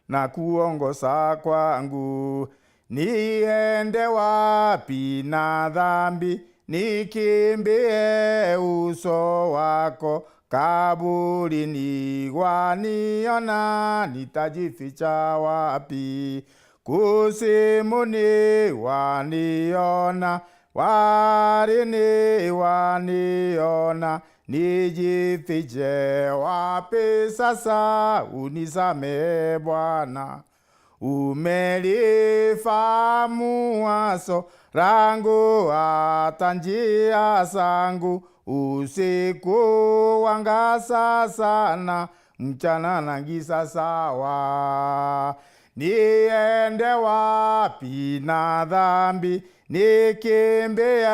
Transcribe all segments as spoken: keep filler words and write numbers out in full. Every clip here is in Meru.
na kuongoza kwangu. Niende wapi na dhambi, nikimbie uso wako? Kaburini waniona, nitajificha wapi? Kusimuni waniona, warini waniona, nijifiche wapi sasa? Unisamehe Bwana. Umelifahamu wazo langu, hata njia zangu. Usiku wangaza sana, mchana na giza sawa. Niende wapi na dhambi, nikimbie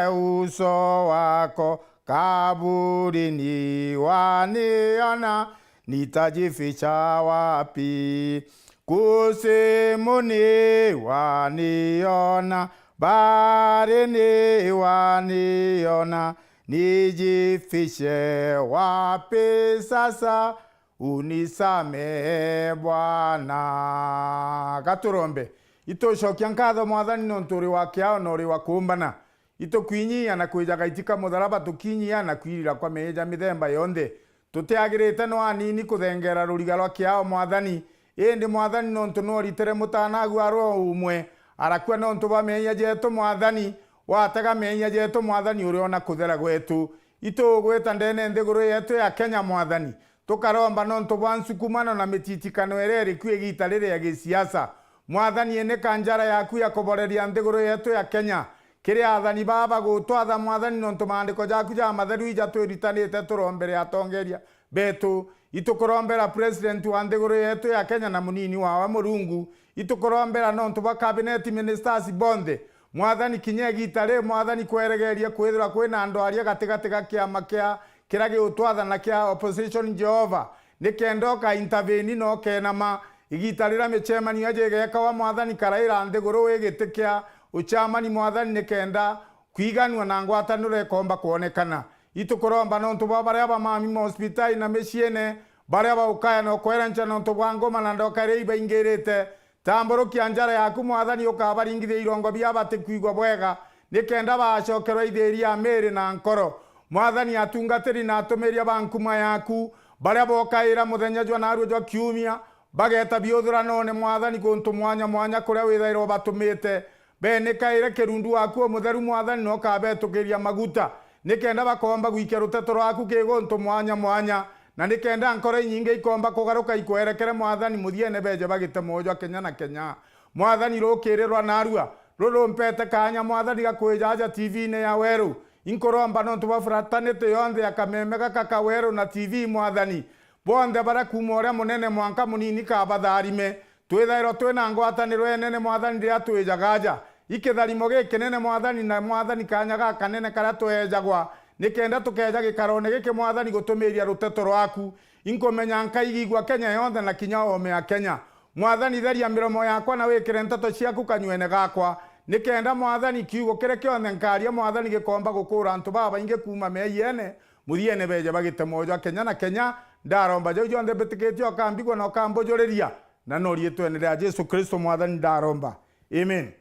uso wako? Kaburini waniona, nitajificha wapi? Kusimuni waniona, baharini waniona, nijifiche wapi sasa? Unisamehe Bwana. Gaturombe. Itucokia nkatho, Mwathani, nontu uri wa kiao na uri wa kuumbana. Itukwinyia na kwijaga itika mutharaba, tukinyia na kwirira kwa meeja mithemba yonthe. Tutiagirite no anini kuthengera ruriga rwa kiao, Mwathani, indi, Mwathani, nontu nworitire mutanagu arwa umwe arakua nontu bwa meeyia jeetu, Mwathani, watega meeyia jeetu, Mwathani, uriona kuthera gwetu. Itugwita ndene nthiguru yeetu ya Kenya, Mwathani, tukaromba nontu bwa nsukumano na mititikano iria iri ku igiita riri ya gisiasa. Mwathani, inika njara yaku ya kuboreria nthiguru yeetu ya Kenya. Kiri athani baa bagutwatha, Mwathani, nontu maandiko jaku jamatheru ijatwiritanite turombe ria atongeria beetu. Itukurombera president wa nthiguru yeetu ya Kenya na munini wawe, Murungu. Itukurombera nontu bwa cabinet ministers bonthe. Mwathani, kinya igiita riri, Mwathani, kweregeria kwithirwa kwina ndwaria gatigati ga kiama kia kiria giutwathana kia opposition, Jehova, nikenda uka intervene na ukenama. Igiita riria micemanio iji igekawa, Mwathani, karaira nthiguru wi giti kia uchamani, Mwathani, nikenda kwiganua na ngwataniro ikomba kwonekana. Itukuromba nontu bwa baria bamami mahospitali na miciine, baria baukaya na ukwerenca nontu bwa ngoma na ndoka iria ibaingirite. Tamburukia njara yaku, Mwathani, ukabaringithia irongo bia batikwigua bwega, nikenda bacokerwa ithiiri ya miiri na nkoro. Mwathani, atungatiri na atumiria ba nkuma yaku, baria bokaira muthenya jwa naarua jwa kiumia, bageeta biuthuranone, Mwathani, guntu mwanya mwanya kuria withairwa ubatumite. Benikaire kirundu waku umutheru, Mwathani, na ukabetukiria maguta, nikenda bakomba gwikia ruteto rwaku ki guntu mwanya mwanya, na nikenda nkoro inyingi ikomba kugaruka ikwerekere, Mwathani, muthiene beeje bagite mwoyo jwa kenya na kenya. Mwathani, rukiiri rwa naarua rurumpete kaanya, Mwathani, ga kwija aja T V-ini ya Weru, inkuromba nontu bwa fraternity yonthe ya kameme gaka ka Weru na T V, Mwathani, bonthe baria kuuma uria munene mwanka munini kabatharime. Twithairwa twina ngwataniro inene, Mwathani, riria twijaga aja. I kitharimo gikinene, Mwathani, na, Mwathani, kaanya gakanene karia tweejagwa, nikenda tukeeja gikarone giki, Mwathani, gutumiiria ruteto rwaku. Inkumenya nkaigigua Kenya yonthe na kinya oome ya Kenya. Mwathani, theria miromo yakwa na wikire nteto ciaku kanyuene gakwa, nikenda, Mwathani, kiugo kiria kionthe nkaaria, Mwathani, gikomba gukuura antu babaingi kuuma meeyiene, muthiene beeje bagite mwoyo jwa kenya na kenya. Ndaromba jau jonthe mbitikitie ukambigua na ukambujuriria, na no riitwene ria Jesu Kristo Mwathani ndaromba. Amen.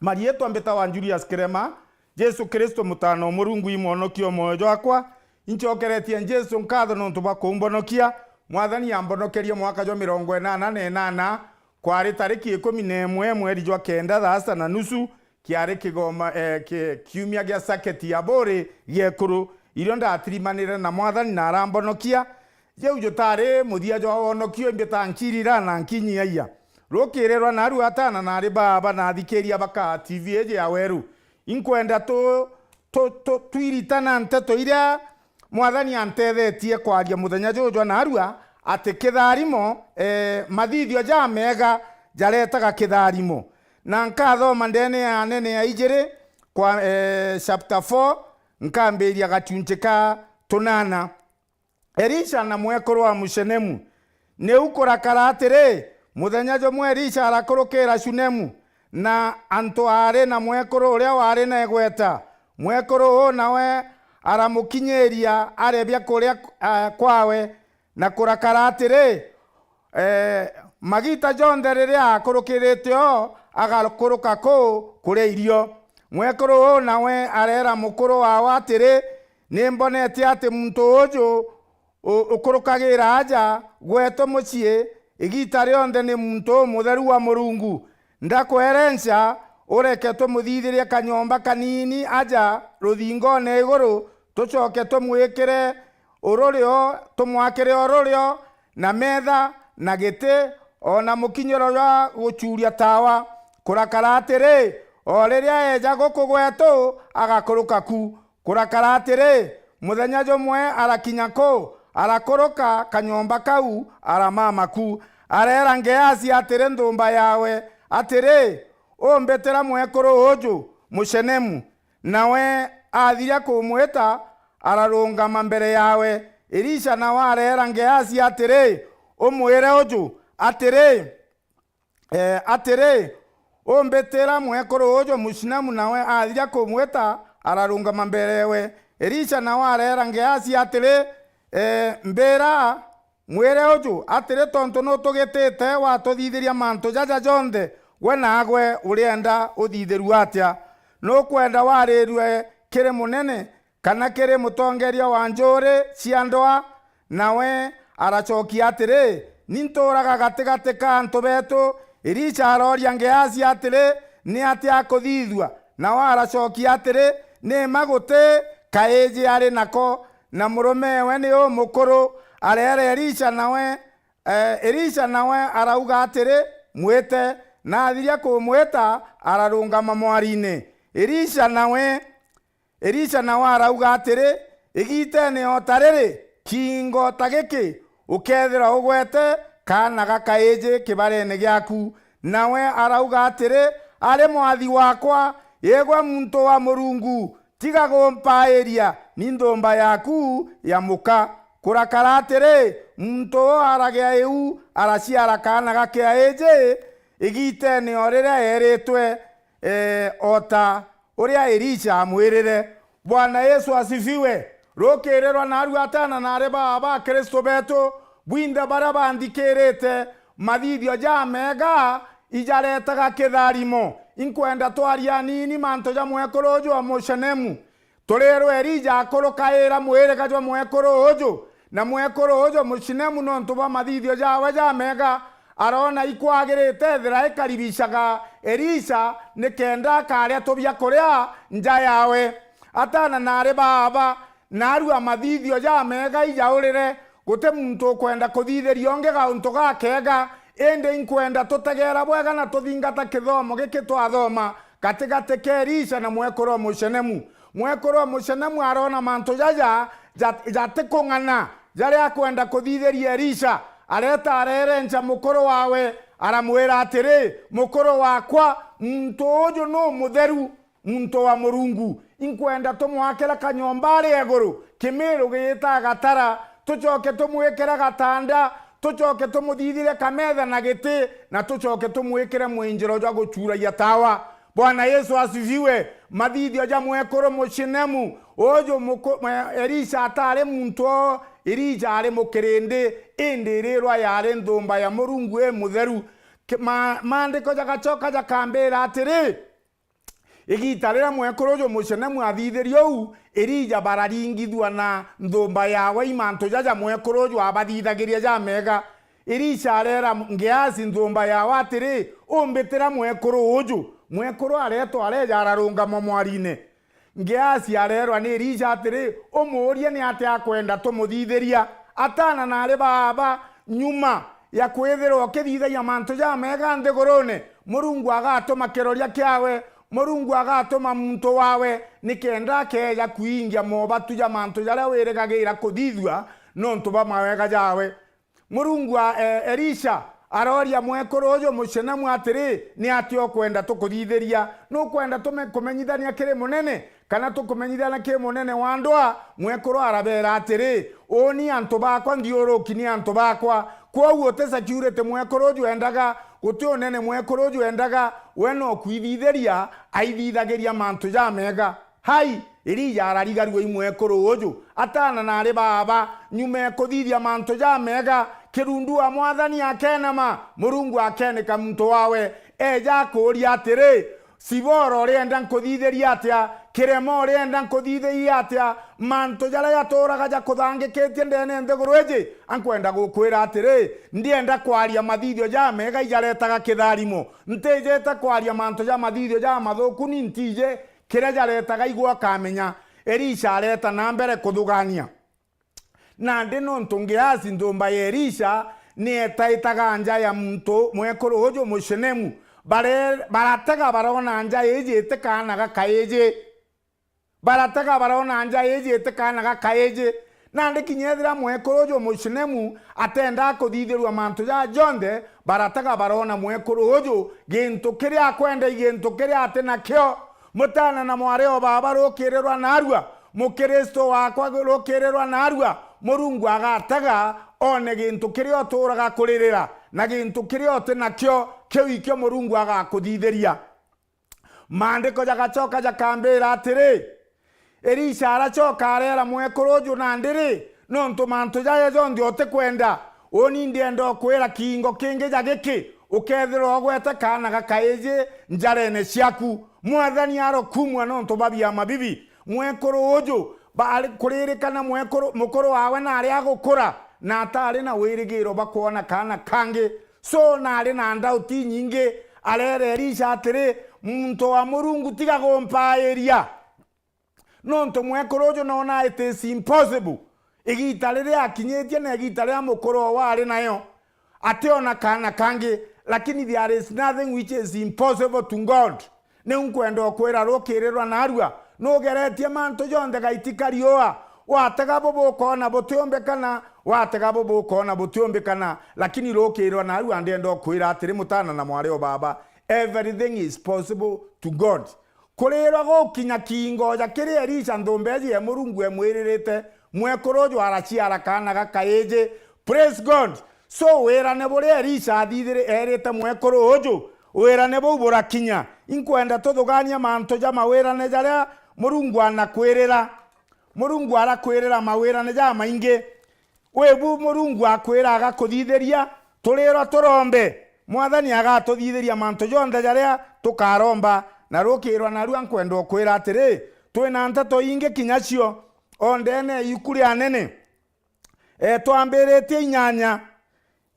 Mariitwa mbitawa Julius Kirema. Jesu Kristo, Mutaana o Murungu, i Mwonokia o mwoyo jwakwa. Incokeretie Jesu nkatho nontu bwa kumbonokia. Mwathani ambonokerie mwaka jwa mirongo inana na inana, kwari tariki ikumi na imwe mweri jwa kenda, thaa sita na nusu, kiari kigoma, eh, ki-, kiumia gia saketi ya buri giekuru, irio ndatirimanire na Mwathani na arambonokia. Jau jutari muthia jwa wonokio, imbi ta nkirira na nkinyiaia. Rukiiri rwa naarua, ataana na aari baaba na athikiiria baka T V iji ya Weru, inkwenda tu-, tu-, tu-, twiritana nteto iria Mwathani antethetie kwaria muthenya juju jwa naarua, ati kitharimo, eh, mathithio jameega jaretaga kitharimo. Na nkathoma ndeene ya Anene ya ijiri kwa, eh, chapter four, nkambiria gachunchi ka tunana. Elisha na mwekuru wa Mushenemu. Niu kurakara atiri, muthenya jumwe Elisha arakurukira Shunemu, na antu aari na mwekuru uria wari na igweta. Mwekuru uu nawe aramukinyiria aria biakuria, eh, kwawe, na kurakara atiri, eh, magiita jonthe riria akurukirite o, agakuruka kuu kuria irio. Mwekuru uu nawe areera mukuru waawe atiri, "Ni mbonete ati muntu uju u-, ukurukagira aja gwetu mucii igiita rionthe ni muntu umutheru wa Murungu. Ndakwerenca, ureke tumuthithirie kanyomba kaniini aja ruthingone iguru, tucoke tumwikire ururio, tumwakire ururio, na metha, na giti, o na mukinyiro jwa gucuuria taawa. Kurakara atiri, o riria eeja guku gwetu, agakuruka ku." Kurakara atiri, muthenya jumwe arakinya ku, arakuruka kanyomba kau, aramama ku. Areera Ngeasi atiri nthumba yaawe atiri, "Umbitira mwekuru uju Mushenemu." Nawe aathiria kumwita, ararungama mbere yaawe. Elisha nawe areera Ngeasi atiri, "Umwire uju atiri, eh, atiri, umbitira mwekuru uju Mushinemu." Nawe aathiria kumwita, ararungama mbere yaawe. Elisha nawe areera Ngeasi atiri, "Eh, mbira, mwire uju atiri, tontu nutugitite watuthithiria mantu jaja jonthe, gwe naagwe urienda uthithirua atia? Nukwenda warirue kiri munene, kana kiri mutongeria wa njuuri cia ndwaa?" Nawe aracokia atiri, "Ni ntuuraga gatigati ka antu beetu." Elisha arooria Ngeasi atiri, "Ni atia akuthithua?" Nawe aracokia atiri, "Ni mma guti kaiji ari nako, na murumewe ni umukuru." Areera Elisha nawe, eh, Elisha nawe arauga atiri, "Mwite." Na athiria kumwita, ararungama mwariine. Elisha nawe, Elisha nawe arauga atiri, "Igiiteene o ta riri, kiingo ta giki, ukeethirwa ugwete kaana ga kaiji kibareene giaaku." Nawe arauga atiri, "Ari mwathi waakwa, igwe muntu wa Murungu, tiga gumpairia ni nthumba yaaku ya muka." Kurakara atiri, muntu uu aragia iu, araciara kaana ga kiaiji igiiteene o riria eeritwe, ee, o ta uria Elisha aamwirire. Bwana Yesu asifiwe. Rukiiri rwa naarua ataana na aari ba, ba Kristo beetu, bwinthe baria banthikirite, mathithio jameega ijaretaga kitharimo. Inkwenda twaria aniini mantu ja mwekuru uju wa Mushenemu. Turirwe Elija akurukaira mwiriga jwa mwekuru uju, na mwekuru uju Mushinemu, nontu bwa mathithio jawe jameega, aroona ikwagirite ethira ikaribicaga Elisha nikenda akaria tubia kuria nja yawe. Ataana na aari baaba, naarua mathithio jameega ijaurire, guti muntu ukwenda kuthithiria ungi gauntu gakeega, indi inkwenda tutegeera bwega na tuthingata kithomo giki twathoma gatigati ka Elisha na mwekuru wa Mushenemu. Mwekuru wa Mushenemu aroona mantu jaja ja-, jatikung'ana jaria akwenda kuthithiria Elisha. Areeta areerenca mukuru wawe, aramwira atiri, "Mukuru waakwa, muntu uju nu mutheru, muntu wa Murungu. Inkwenda tumwakire kanyomba aria iguru, kimiru giita gatara, tucoke tumwikire gatanda, tucoke tumuthithirie kametha na giti, na tucoke tumwikire mwinjiro jwa gucuuragia taawa." Bwana Yesu asifiwe. Mathithio ja mwekuru Mushinemu uju muku-, mwe-, Elisha ataari muntu oo, Elisha aari mukirindi, indi irirwa yaari nthumba ya Murungu imutheru. Ki-, ma-, maandiko jagacoka jakambira atiri, igiita riria mwekuru uju Mushenemu athithirie uu, Elija bararingithua na nthumba yawe i mantu jaja mwekuru uju abathithagiria jameega. Elisha areera Ngeasi nthumba yawe atiri, "Umbitira mwekuru uju." Mwekuru areetwa areeja ararungama mwariine. Ngeasi areerwa ni Elisha atiri, "Umuurie ni atia akwenda tumuthithiria." Ataana na aari baaba, nyuma ya kwithirwa ukithithagia mantu jameega nthiguruune, Murungu agatuma kiroria kiawe, Murungu agatuma muntu wawe, nikenda akeeja kwingia moobatu ja mantu jaria wirigagira kuthithua nontu bwa mawega jawe. Murungu a, e, Elisha arooria mwekuru uju Mushenemu atiri, "Ni atia ukwenda tukuthithiria? Nukwenda tume-, kumenyithania kiri munene, kana tukumenyithania kiri munene wa ndwaa?" Mwekuru arabeera atiri, "Uuni antu baakwa, nthiuruki ni antu baakwa." Kwou uti security mwekuru uju endaga, guti unene mwekuru uju endaga, we no kwithithiria aithithagiria mantu jameega. Hai, Elija ararigarua i mwekuru uju. Ataana na aari baaba, nyuma ya kuthithia mantu jameega, Kirundu wa Mwathani akenama, Murungu akenika muntu wawe, eja akuuria atiri, Sibora, urienda nkuthithirie atia? Kirema, urienda nkuthithirie atia? Mantu jaria jaturaga jakuthangikitie ndene nthiguru iji, ankwenda gukwira atiri, ndienda kwaria mathithio jamega ijaretaga kitharimo. Ntijite kwaria mantu ja mathithio jamathuku, ni ntiji kiria jaretaga igwa kamenya. Elisha areta na mbere kuthugania. Nandi nontu Gehazi nthumba ya Elisha ni etaitaga nja ya muntu mwekuru uju Mushunemu, bare-, baratega barona nja iji iti kaana gakaiji. Baratega barona nja iji iti kaana gakaiji. Nandi kinya ethira mwekuru uju Mushunemu atendaa kuthithirua mantu jaa jonthe, baratega barona mwekuru uju gintu kiria akwenda i gintu kiria ati nakio. Mutana na mwari o baba, rukirirwa naarua, Mukristo wakwa, rukirirwa naarua, Murungu agatega one gintu kiria uturaga kuririra, na gintu kiria uti nakio, kiu ikio Murungu agakuthithiria. Maandiko jagacoka jakambira atiri, Elisha aracoka areera mwekuru uju, nandi ri, nontu mantu jaja jonthe utikwenda, uni ndienda ukwira kiingo kingi ja giki, ukethirwa ugwete kaana gakaiji njarene ciaku. Mwathani arokumua nontu bwa biama bibi. Mwekuru uju, baari kuririkana mwekuru, mukuru wawe naari agukura, na atari na wirigiro bwa kwona kaana kangi. So, naari na ndauti inyingi, areera Elisha atiri, muntu wa Murungu, tiga gumpairia. Nontu mwekuru uju noona it is impossible. Igiita riria akinyitie na igiita riria mukuru owe ari nayo, ationa kaana kangi, lakini there is nothing which is impossible to God. Niu nkwenda ukwira rukirirwa naarua, nugeretie mantu jonthe gaiti kariua, watega bubu ukoona butiumbikana, watega bubu ukoona butiumbikana, lakini rukirirwa naarua, ndienda ukwira atiri, mutana na mwari o baba, everything is possible to God. Kurirwa gukinya kiingo ja kiri Elisha nthumba iji ya Murungu emwiririte, mwekuru uju araciara kaana gakaiji. Praise God. So, wirane buria Elisha athithiri-, eerite mwekuru uju, wirane buu burakinya. Inkwenda tuthugania mantu ja mawirane jaria Murungu anakwirira. Murungu arakwirira mawirane jamaingi. Wibu Murungu akwira agakuthithiria, turirwa turombe. Mwathani agatuthithiria mantu jonthe jaria tukaromba, na rukirwa narua. Nkwenda ukwira atiri, twina nteto ingi kinya cio o ndene ya iuku ria Anene. E, twambiritie inyanya,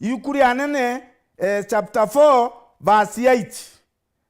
iuku ria Anene, e, chapter four, verse eight.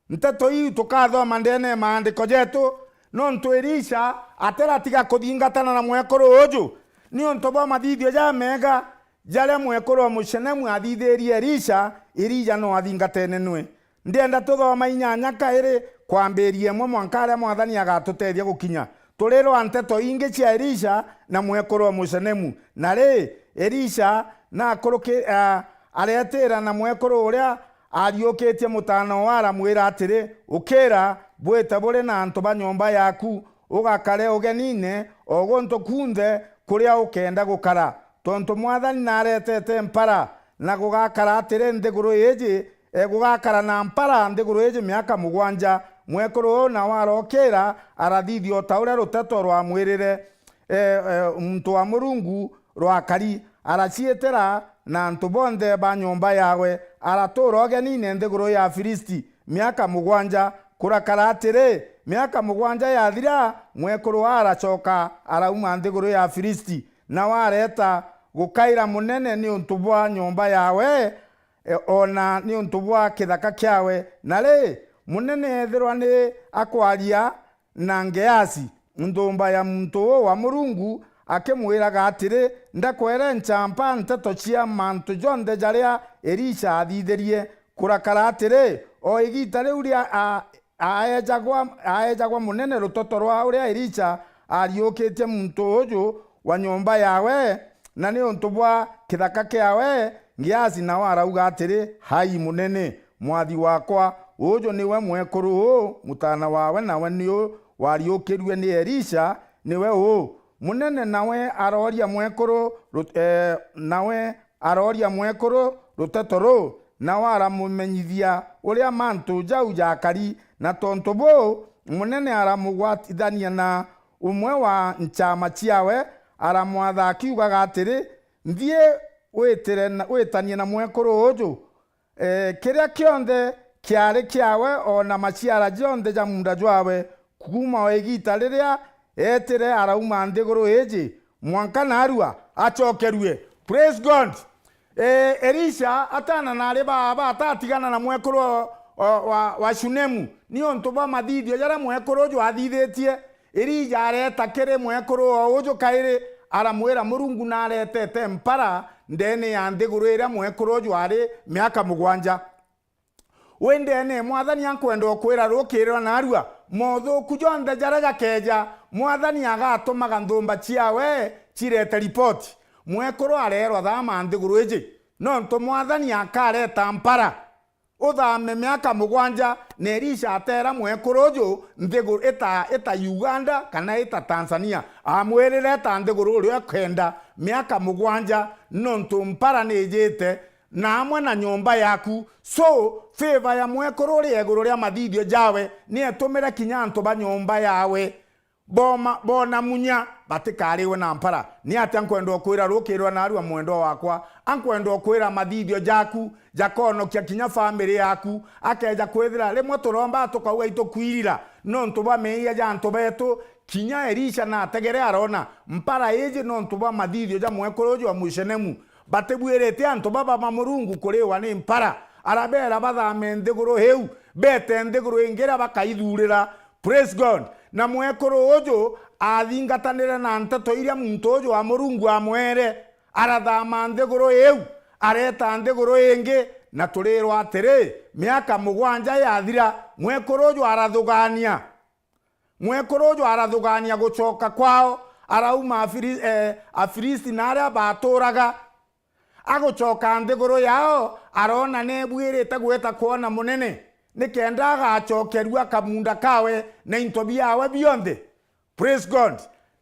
Nteto iu tukathoma ndene ya maandiko jetu, nontu Elisha atiratiga kuthingatana na mwekuru uju, niuntu bwa mathithio jamega jaria mwekuru wa Mushenemu athithirie Elisha, Elija no athingatene nwe. Ndienda tuthoma inyanya kairi, kwambiria imwe mwanka aria Mwathani agatutethia gukinya. Turirwa nteto ingi cia Elisha na mwekuru wa Mushenemu. Na ri, Elisha nakuruki-, a-, aretira na mwekuru uria ariukitie mutaana owe, aramwira atiri, "Ukira, bwite buri na antu ba nyomba yaku, ugakare ugenine o guntu kunthe kuria ukenda gukara, tontu Mwathani naretete mpara, na gugakara atiri nthiguru iji, e, gugakara na mpara nthiguru iji miaka mugwanja." Mwekuru uu nawe arokira, arathithia o ta uria ruteto rwamwirire, e, e, muntu wa Murungu rwakari, araciitira na antu bonthe ba nyomba yawe. Aratuura ugenine nthiguru ya Afilisti miaka mugwanja. Kurakara atiri, miaka mugwanja yathira, mwekuru aracoka arauma nthiguru ya Afilisti, nawe areeta gukaira munene niuntu bwa nyomba yawe, e, o na niuntu bwa kithaka kiawe. Na ri, munene ethirwa ni akwaria na Gehazi, nthumba ya muntu uu wa Murungu, akimwiraga atiri, "Ndakwere nchampa nteto cia mantu jonthe jaria Elisha athithirie." Kurakara atiri, o igiita riu ria a-, aejagwa, aejagwa munene rutoto rwa uria Elisha ariukitie muntu uju wa nyomba yawe, na niuntu bwa kithaka kiawe, Gehazi nawe arauga atiri, "Hai munene, mwathi wakwa, uju niwe mwekuru uu, mutaana wawe nawe niu wariukirue ni Elisha, niwe uu." Munene nawe arooria mwekuru ru-, e, nawe arooria mwekuru ruteto ruu, nawe aramumenyithia uria mantu jau jakari, na tontu buu, munene aramugwatithania na umwe wa nchama ciawe, aramwatha akiugaga atiri, "Nthii witire na, witanie na mwekuru uju, e, kiria kionthe kiari kiawe, o na maciara jonthe ja muunda jwawe, kuuma o igiita riria eetire arauma nthiguru iiji, mwanka naarua acokerue. Praise God. E, Elisha, ataana na aari baaba, atatigana na mwekuru o, o, wa, wa Shunemu, niuntu bwa mathithio jaria mwekuru uju athithitie. Elija areeta kiri mwekuru o uju kairi, aramwira, Murungu naretete mpara ndeene ya nthiguru iria mwekuru uju ari miaka mugwanja. Wi ndeene, Mwathani ankwenda ukwira rukiirwa naarua, mothuuku jonthe jaria jakeeja, Mwathani agatumaga nthumba ciawe cirete ripoti. Mwekuru areerwa, Thaama nthiguru iji, nontu Mwathani akareta mpara. Uthaame miaka mugwanja, na Elisha ateera mwekuru uju, nthiguru ita, ita Uganda kana ita Tanzania. Amwirire, Eta nthiguru uria ukenda miaka mugwanja, nontu mpara niijite, na amwe na nyomba yaku. So, favor ya mwekuru uria iguru ria mathithio jawe nietumire kinya antu ba nyomba yawe booma, boona munya, batikariwe na mpara. Ni atia nkwenda ukwira rukiirwa naarua, mwendwa wakwa? Ankwenda ukwira mathithio jaku jakoonokia kinya family yaku. Akeeja kwithira rimwe turomba tukauga itukwirira nontu bwa meeyia ja antu beetu. Kinya Elisha nategere aroona mpara iiji nontu bwa mathithio ja mwekuru uju wa Mushenemu. Batibwirite antu baba ba Murungu kuriwa ni mpara. Arabeera bathaame nthiguru iu, beete nthiguru ingi iria bakaithuurira. Praise God. Na mwekuru uju aathingatanire na nteto iria muntu uju wa Murungu amweere, arathaama nthiguru iu, areeta nthiguru ingi, na turiirwa atiri, miaka mugwanja yathira, mwekuru uju arathugaania. Mwekuru uju arathugaania gucoka kwao, arauma Afiri-, eh, Afilisti na aria baaturaga. Agucoka nthiguru yao, aroona neebuirite gwita kwona munene, nikenda agacokerua kamuunda kawe na into biawe bionthe. Praise God.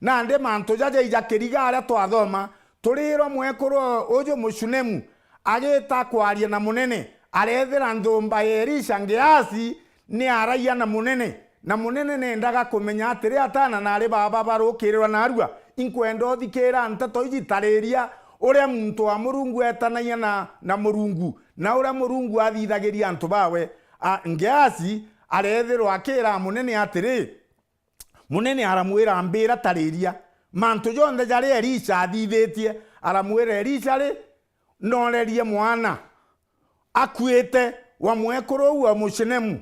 Nandi mantu jaja ijakiriga aria twathoma, turiirwa mwekuru uju Mushunemu agita kwaria na munene, areethira nthumba ya Elisha Ngeasi ni araia na munene, na munene neendaga kumenya atiri, ataana na aari baaba barukiirirwa naarua, inkwenda uthikiira nteto iji tariria uria muntu wa Murungu eetanagia na, na Murungu, na uria Murungu athithagiria antu bawe. A, Ngeasi areethirwa akiira munene atiri, munene aramwira, Mbiira tariria mantu jonthe jaria Elisha athithitie. Aramwira, Elisha ri, noorerie mwana akuite wa mwekuru uu wa Mushenemu.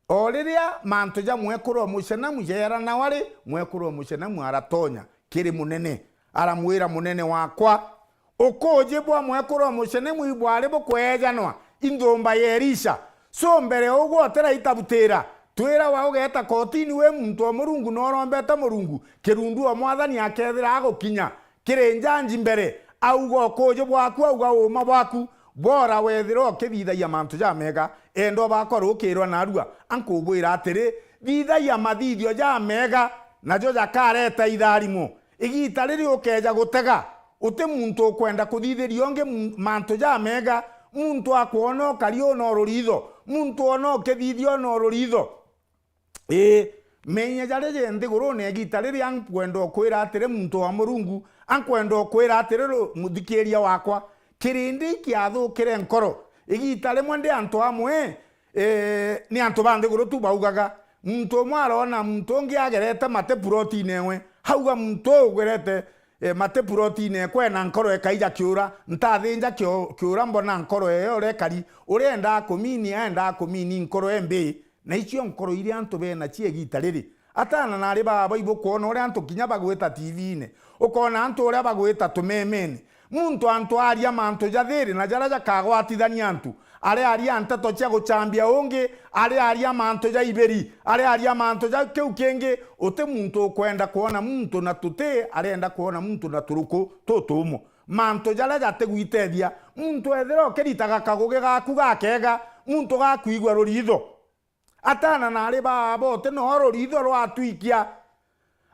O riria mantu ja mwekuru wa Mushenemu jeeranawa ri, mwekuru wa Mushenemu aratonya kiri munene, aramwira, Munene wakwa, ukuuji bwa mwekuru wa Mushenemu ibwari bukweejanwa i nthumba ya Elisha. So mbere ugwe utiraita butiira, twira wa ugeeta kotini wi muntu wa Murungu na urombete Murungu, kirundu o Mwathani akeethira agukinya kiri njanji mbere, auga ukuuji bwaku, auga uuma bwaku, bwora wethira ukithithagia mantu jamega. Endwa bakwa, rukiirwa naarua, ankubwira atiri, thithagia mathithio jamega, najo jakareta itharimo. Igiita riri ukeeja gutega, uti muntu ukwenda kuthithiria ungi mu-, mantu jamega, muntu akwona ukari una ururitho, muntu ona ukithithia una ururitho. Ii, menya jaria je nthigurune igiita riria ankwenda ukwira atiri, muntu wa Murungu, ankwenda ukwira atiri, ru-, muthikiiria wakwa, kirindi ikiathukire nkoro. Igiita rimwe ndi antu amwe, ii, ni antu ba nthiguru tu baugaga, muntu umwe aroona muntu ungi agerete mate purotine ewe, auga, Muntu uu ugerete, ii, mate purotine ekwe na nkoro ekaija kiura, ntathinja kio-, kiura mbona nkoro eyo uria ekari, uria endaa kumini, endaa kumini nkoro embii. Na icio nkoro iria antu bena cio igiita riri. Ataana na aari baaba, ibukwona uria antu kinya bagwita T V-ine, ukoona antu uria bagwita tumemene. Muntu antu aaria mantu ja thiiri na jaria jakagwatithania antu, ari aaria nteto cia gucambia ungi, ari aaria mantu ja ibiri, ari aaria mantu ja kiu kingi. Uti muntu ukwenda kwona muntu na tuti, arenda kwona muntu na turuku tutumo. Mantu jaria jatigwitethia. Muntu ethira ukiritaga kagugi gaku gakega, muntu gakwigua ruritho. Ataana na aari baaba, uti noo ruritho rwatwikia.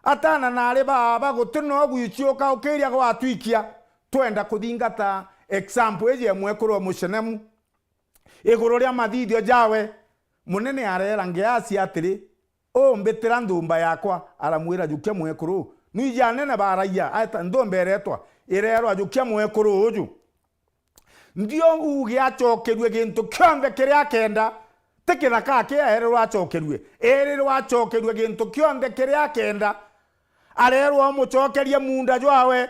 Ataana na aari baaba, guti noo gwichiuka ukiria gwatwikia. Twenda kuthingata example iji ya mwekuru wa Mushenemu. Iguru ria mathithio jawe, munene areera Ngeasi atiri, Umbitira nthumba yakwa. Aramwira, Jukia mwekuru. Nwiji anene baraia, aeta nthumba ireetwa, ireerwa, Jukia mwekuru uju. Ndio uuge acokerue gintu kionthe kiria akenda. Ti kithaka aki eerirwe acokerue, eerirwe acokerue gintu kionthe kiria akenda. Areerwa umucokerie muunda jwawe.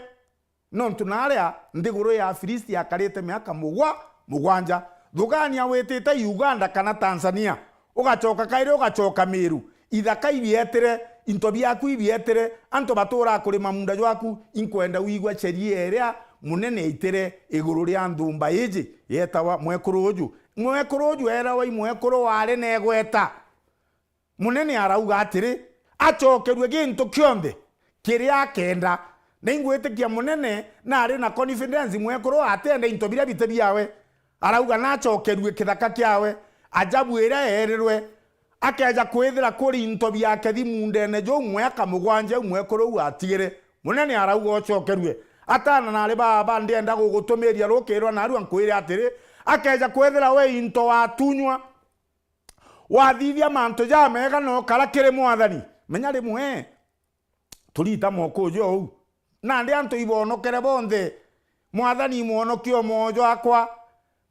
Nontu naaria nthiguru ya Afilisti yakarite miaka mugwa-, mugwanja. Thugania witite Uganda kana Tanzania, ugacoka kairi ugacoka Meru. Ithaka ibietire, into biaku ibietire, antu baturaa kurima muunda jwaku. Inkwenda wigua sheria iria munene aitire iguru ria nthumba iiji yetawa mwekuru uju. Mwekuru uju eerawa i mwekuru waari na igweta. Munene arauga atiri, acokerue gintu kionthe kiria akenda. Na ingwitikia munene naari na confidence mwekuru atenda into biria biti biawe. Arauga nacokerue kithaka kiawe, ajabu iria eerirwe, akeeja kwithira kuri into biake thi muundene juu mwaka mugwanja u mwekuru u atigire. Munene arauga, ucokerue. Atana na ari baaba, ndienda gugutumiria rukirwa naarua nkwire atiri, akeeja kwithira we into watunywa, wathithia mantu jamega na ukara kiri Mwathani. Menya rimwe turita mokuju ou. Nandi antu ibonokere bonthe. Mwathani imwonokia o mwoyo jwakwa.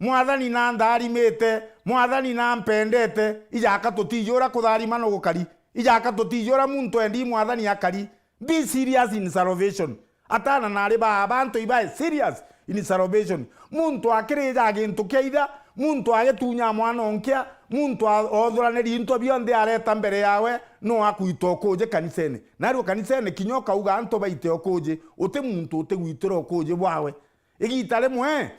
Mwathani nantharimite. Mwathani nampendete. Ijaka tutiji uria kutharima nugukari. Ijaka tutiji uria muntu endi Mwathani akari. Be serious in salvation. Atana na ari baaba, antu ibae serious in salvation. Muntu akirija gintu kia itha, muntu agitunya mwana onkia, muntu a-, othuraniria into bionthe areta mbere yawe, no akwita ukuji kanisene. Narua kanisene kinya ukauga antu baite ukuji, uti muntu utigwitira ukuji bwawe. Igita rimwe,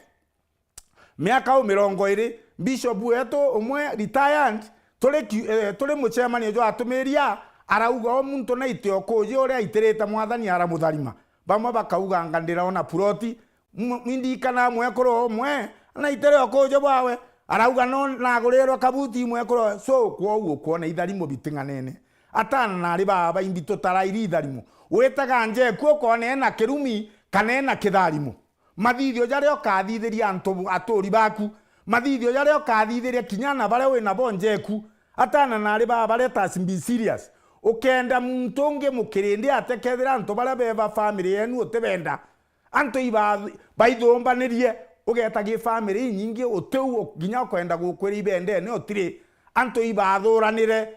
miaka u mirongo iri, bishop wetu umwe retired, turi ki-, eh, turi mucemanio jwa atumiria, arauga, o muntu naite ukuji uria aitirite Mwathani aramutharima. Bamwe bakauga, anga ndiraona puroti. M-, indikana mwekuru umwe naitire ukuji bwawe, arauga, no nagurirwe kabuti mwekuru. So, kwou ukwona itharimo biting'anene. Atana na ari baaba, imbi tutarairi itharimo. Witaga njeku ukona ena kirumi kana ena kitharimo. Mathithio jaria ukathithiria antu bu-, aturi baku, mathithio jaria ukathithiria kinya na baria wi nabo njeku, atana na ari baaba, let us be serious. Ukenda muntu ungi mukirindi atekethira antu baria beba family yenu utibenda. Antu iba-, baithumbanirie, ugeta gi family inyingi utiu kinya ukwenda gukwira ibendene utiri. Antu ibathuranire,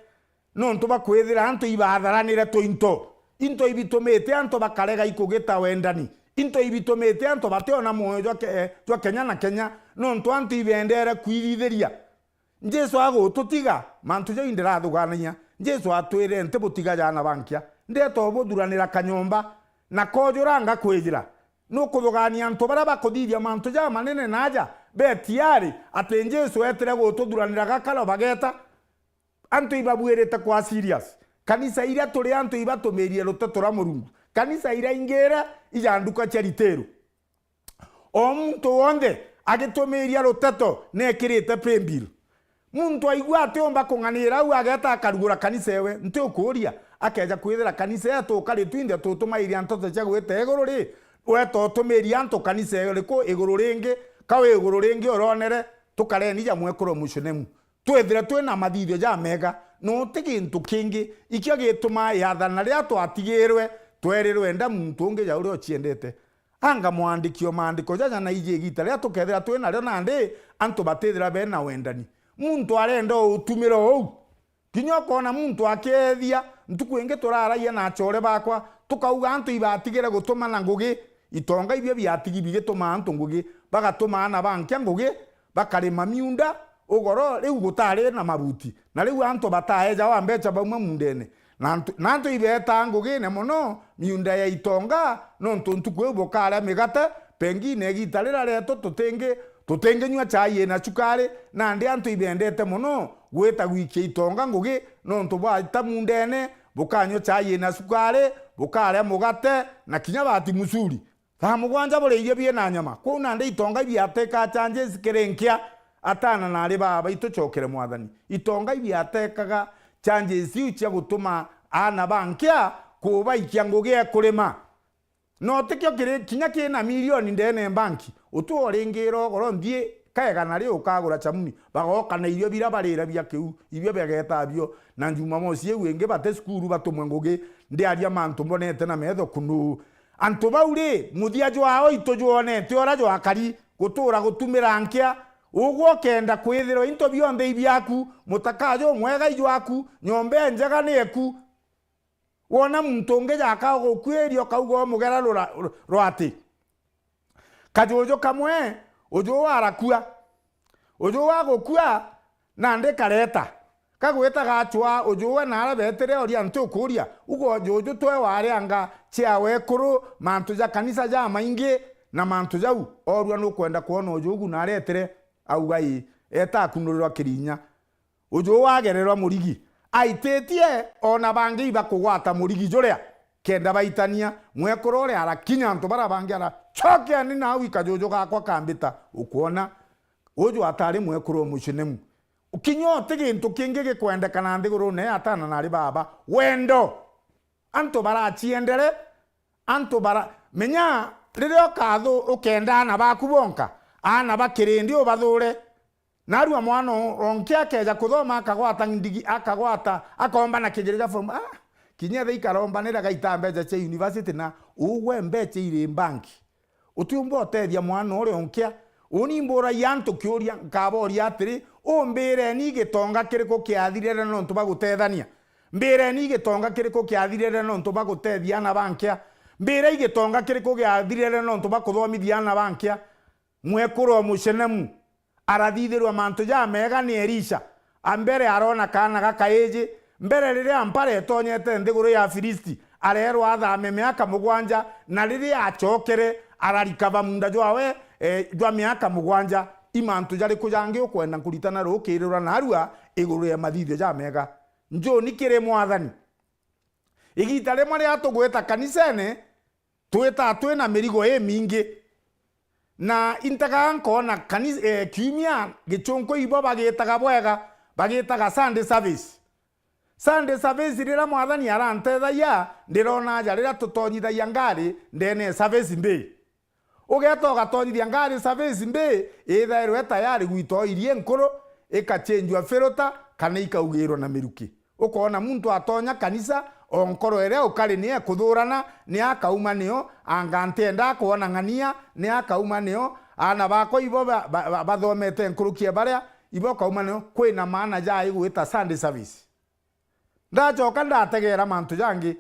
nontu bakwithira antu ibatharanire tuinto. Into ibitumite antu bakarega ikugita wendani. Into ibitumite antu bationa mwoyo jwa ke-, jwa kenya na kenya, nontu antu ibendere kwithithiria. Jesu agututiga, mantu jau ndirathuganagia. Jesu atwire, nti butiga jaana bankia, ndeta ubuthuranira kanyomba, na kojura ngakwijira. Nukuthugania antu baria bakuthithia mantu jamanene na aja betiari ati Jesu etire gututhuranira gakaro bageta? Antu ibabuirite kwa serious. Kanisa iria turi antu ibatumirie ruteto rwa Murungu. Kanisa iria ingire ija nduka cia ritiru. O muntu wonthe agitumiria ruteto nekirite paybill. Muntu aigua atiumba kung'anira au ageta akarugura kanisa ewe, nti ukuuria, akeja kwithira kanisa yetu ukari twinthe tutumairia nteto cia gwita iguru ri, weta utumiria antu kanisa iriku iguru ringi, ka wi iguru ringi uronere? Tukareni ja mwekuru mucunemu. Twithire twina mathithio jamega, no ti gintu kingi ikio gitumaa yathana riria twatigirwe twerirwe enda muntu ungi ja uria uciendete. Anga mwandiki o maandiko jaja na iji igita riria tukethira twinario nandi antu batithira bena wendani. Muntu arenda o utumira ou. Kinya ukoona muntu akiethia, ntuku ingi turaragia na achore bakwa, tukauga antu ibatigire gutumana ngugi, itonga ibio biatigi bigitumaa antu ngugi, bagatuma aana bankia ngugi, bakarima miunda, ugoro riu gutari na mabuti, na riu antu bataejawa mbecha bauma muundene. Na antu, na antu ibeetaa ngugine mono miunda ya itonga, nontu ntuku iu bukaria migate, pengine igita riria rietu tutingi, tutinginyua chai ina cukari, nandi antu ibendete mono gwita gwikia itonga ngugi, nontu bwata muundene, bukanyua chai ina cukari, bukaria mugate, na kinya bati musuri. Thaa mugwanja buria irio biina nyama. Kwou nandi itonga ibiateka changes kiri nkia, atana na ari baba, itucokere Mwathani. Itonga ibiatekaga changes iu cia gutuma aana ba nkia kubaikia ngugi e kurima. No tikio kiri kinya kina milioni ndene mbanki, utu uringira ugoro nthii kaegana ri ukagura chamuni, bagoka na irio biria barira bia kiu, ibio biageta bio, na Jumamosi iu ingi bate cukuru batumwe ngugi, ndiaria mantu mbonete na metho kunu. Antu bau ri, muthia jwao itujwonete uria jwakari, gutura gutumira nkia, ugwe ukenda kwithirwa into bionthe i biaku, mutaka jumwega i jwaku, nyomba injega ni eku. Wona muntu ungi jaka ugukwiria, ukauga umugera rura-, rwati. Kajuju kamwe, uju arakua. Uju agukua, nandi kareta. Kagwita gachwa, uju we nara betire oria nti ukuria. Ugo juju twe wari anga cia wekuru, mantu ja kanisa jamaingi, na mantu jau, orua nukwenda kwona uju ugu naretire, auga ii, eta akunurirwa kirinya. Uju wagererwa murigi, aititie ona bangi ibakugwata murigi juria, kenda baitania. Mwekuru uria arakinya antu bara bangi ara, "Cokeani nau ikajuju gakwa kambita." Ukwona, uju atari mwekuru umucinemu. Kinya uti gintu kingi gikwendekana nthigurune ya atana nari baba. Wendo. Antu baraciendere, antu bara-, menya riria ukathu-, ukenda ana baku bonka, ana ba kirindi ubathure. Narua mwana o-, onke akeja kuthoma, akagwata ndigi-, akagwata, akomba na kijiria form, ah, kinya etha ikarombanira gaita mbeca cia university na ugwe mbeca iri bank. Utiumba utethia mwana uria unkia. Uni mburagia antu kiuria, nkaboria atiri, umbireni gitonga kiriku kiathirire nontu bwa gutethania? Mbireni gitonga kiriku kiathirire nontu bwa gutethia ana bankia? Mbirei gitonga kiriku giathirire nontu bwa kuthomithia ana bankia? Mwekuru o mucenemu arathithirwa mantu jamega ni Elisha. A mbere arona kaana gakaiji. Mbere riria mpara itonyete nthiguru ya Filisti, arerwa athame miaka mugwanja, na riria acokere, ararikava munda jwawe, eh, jwa miaka mugwanja. I mantu jariku jangi ukwenda nkuritana rukiri rwa narua iguru ya mathithio jamega? Njuni kiri Mwathani. Igita rimwe riria tugwita kanisene, twitaa twina mirigo imingi. Na intagaa nkoona kani-, eh, kiumia gichunku ibo bagitaga bwega, bagitaga Sunday service. Sunday service riria Mwathani arantethagia, ndirona aja riria tutonyithagia ngari ndene ya service mbi. Ugeeta ugatonyithia ngari service mbi, ithairwe tayari gwita oili inkuru, ikachenjua filter, kana ikaugirwa na miruki. Ukoona muntu atonya kanisa, o nkoro iria ukari ni ekuthurana, ni akauma nio, anga ntienda kwona ng'ania, ni akauma nio, aana bakwa ibo ba-, ba-, ba-, bathomete nkuruki ya baria, ibo kauma nio, kwina maana jai gwita Sunday service. Ndachoka ndategeera mantu jangi.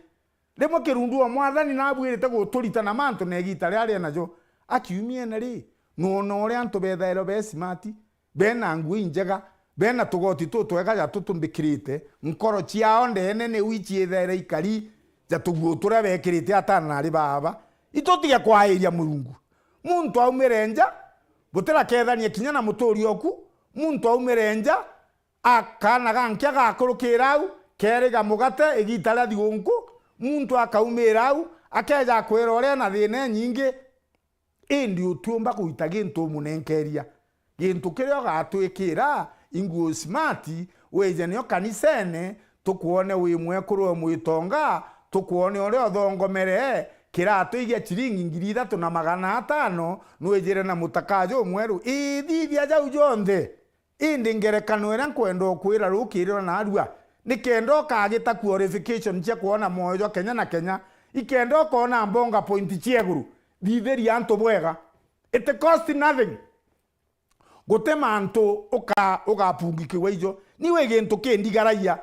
Rimwe kirundu o Mwathani nabwirite guturitana mantu na igita riria ri najo. Akiumiene ri, nwona uria antu bethairwe be smart, bena nguo injega, bena tugoti tutwega ja tutumbikirite, nkoro ciao ndeene niu iciithaire ikari ja tuguo turia bekirite atana na ari baaba. Itutige kwairia Murungu. Muntu aumire nja, butirakethania kinya na mutuuri oku, muntu aumire nja, a kaana ga nkia gakurukira au, keeriga mugate igita ria thigunku, muntu akaumira au, akeeja akwira uria ena thiina inyingi. Indi utiumba kuita gintu umunenkeria. Gintu kiria ugatwikira, i nguo smart, wije nio kanisene, tukwone wi mwekuru o mwitonga, tukwone uria uthongomere, kiratu igia ciringi ngiri ithatu na magana atano, nwijire na mutaka jumweru. Ithithia jau jonthe. Indi ngerekano iria nkwenda ukwira rukiri rwa narua, ni kenda ukagita qualification cia kwona mwoyo jwa kenya na kenya, ikenda ukona mbonga point cia iguru, thithiria antu bwega. It cost nothing. Guti mantu uka-, ugapungikirwa ijo. Ni wi gintu kindigaragia.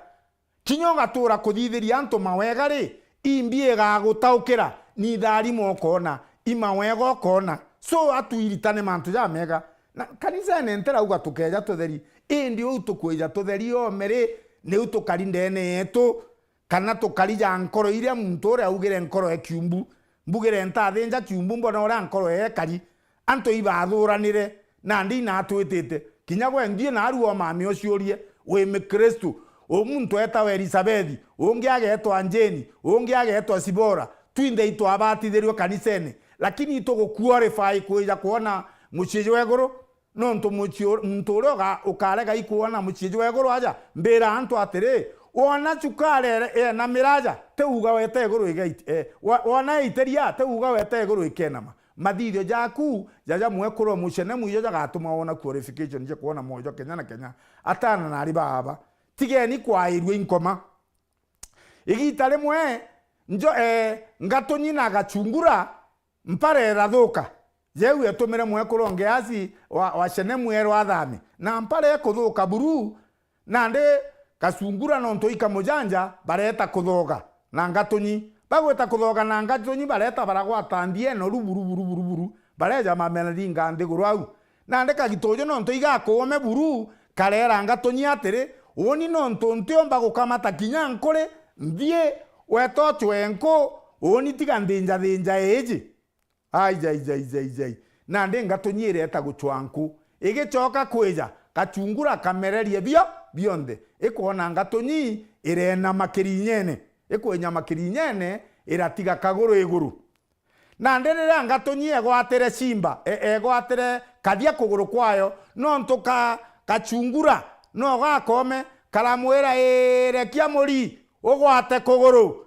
Kinya ugatuura kuthithiria antu mawega ri, imbi igagutaukira, ni itharimo ukoona, i mawega ukoona. So, atuiritane mantu jamega. Na kanisene ntirauga tukeeja tutheri, indi uu tukwija tutheri oome ri, niu tukari ndeene yeetu, kana tukari ja nkoro iria muntu uria augire nkoro e kiumbu. Mbugire ntathinja kiumbu, mbona uria nkoro ekari. Antu ibaathuranire, nandi inatwitite. Kinya gwe nthie naarua umame uciurie, wi Mukristu. U muntu eetawa Elisabethi, ungi ageetwa Njeni, ungi ageetwa Sibora. Twinthe itwabatithirio kanisene, lakini ituguqualify kwija kwona mucii jwa iguru. Nontu mucii u-, muntu uria uga-, ukarega ikwona mucii jwa iguru aja, mbira antu atiri, wona cukari ere-, eenamira aja, ti uga wete iguru igait-, eh, wa-, wona eitiria, ti uga wete iguru ikenama. Mathithio jaku jaja mwekuru mucene mwijo jagatuma wona qualification cia kwona mwoyo jwa kenya na kenya. Atana na ari baaba, tigeni kwairua inkoma. Igita rimwe njo, eh, ngatunyi na gachungura, mpara irathuka. Jeu etumire mwekuru o Gehazi wa, wa Shenemu erwa athame. Na mpara ekuthuka buru, nandi Gachungura nontu i kamujanja, bareta kuthoga na Ngatunyi. Bagwita kuthoga na Ngatunyi, bareta baragwata nthia enoru buru, buru, buru, buru. Bareja mamenaringa nthiguru au. Nandi Kagituju nontu igakuume buru, kareera Ngatunyi atiri, "Uuni nontu ntiumba gukamata kinya nkuri, nthie weta ucwe nku, uuni tiga nthinja thinja iiji." Ai, jai, jai, jai, jai. Nandi Ngatunyi ireta gucwa nku. Igicoka kwija, Gachungura kamererie bio bionthe. Ikwona Ngatunyi irenama kirinyene. Ikwinyama kirinyene, iratiga kaguru iguru. Nandi riria Ngatunyi egwatire cimba, e-, egwatire kathia kuguru kwayo, nontu ka, Gachungura no gakome, karamwira, "Ii, rekia muri, ugwate kuguru."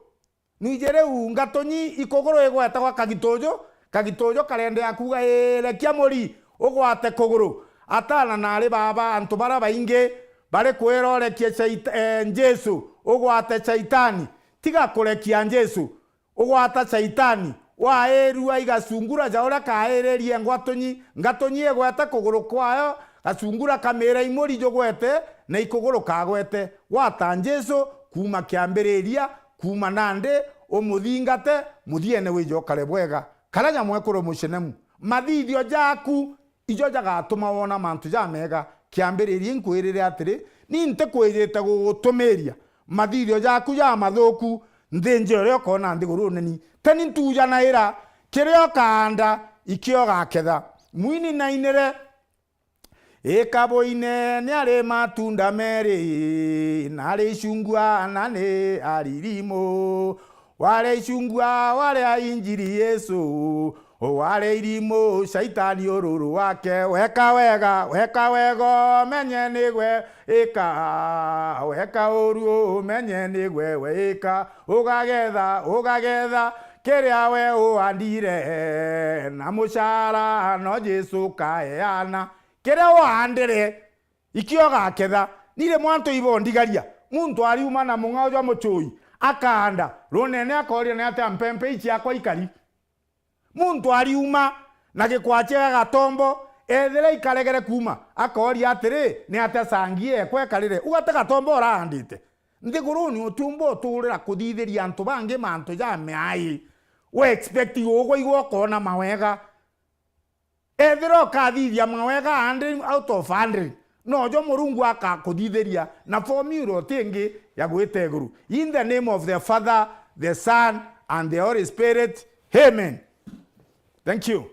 Nwiji riu Ngatunyi ikuguru igwetagwa Kagituju, Kagituju karendea kuuga, "Ii, rekia muri, ugwate kuguru." Atana na ari baba, antu bara baingi bari kwira, "Urekie Shait-, eh, Jesu, ugwate Shaitani." Tiga kurekia Jesu, ugwata Shaitani. Wairua i Gachungura ja uria kairirie Ngatunyi, Ngatunyi igwete kuguru kwayo, Gachungura kamira, "I muri jugwete na i kuguru kagwete." Gwata Jesu kuuma kiambiriria, kuuma nandi, umuthingate, muthiene wije ukare bwega. Karaja mwekuru Mushenemu. Mathithio jaku ijo jagatuma wona mantu jamega. Kiambiriria inkwirire atiri, ni ntikwijite gugutumiria mathithio jaku jamathuku nthi nja iria ukoona nthigurune ni. Teni ntujanaira, kiria ukaanda, ikio ugaketha. Mwini nainire, "Ika buine ni ari matunda meri, na ari icungwa, na ni ari irimu. Wari icungwa, wari a injiri Yesu, wari irimu, Shaitani ururu wake. Weka wega, weka wega, umenye nigwe ika, weka uru, umenye nigwe weika. Ugagetha, ugagetha kiria we uandire, na mucara no Jesu kaeana." Kiria waandire, ikio ugaketha. Ni rimwe antu ibondigaria. Muntu ariuma na mung'ao jwa mucui, akaanda runene, akooria, "Ni atia mpempe ici ciakwa ikari?" Muntu ariuma na gikwa kiega gatombo, ethira ikaregere kuuma, akooria atiri, "Ni atia cangi ekwa ikarire?" Ugate gatombo uraandite. Nthiguruni utiumba uturira kuthithiria antu bangi mantu ja miai. We expect ugwe igwe ukoona mawega. Ethira ukathithia mawega a hundred out of hundred, nojo Murungu akakuthithiria na formula uti ingi ya gwita iguru. In the name of the Father, the Son, and the Holy Spirit. Amen. Thank you.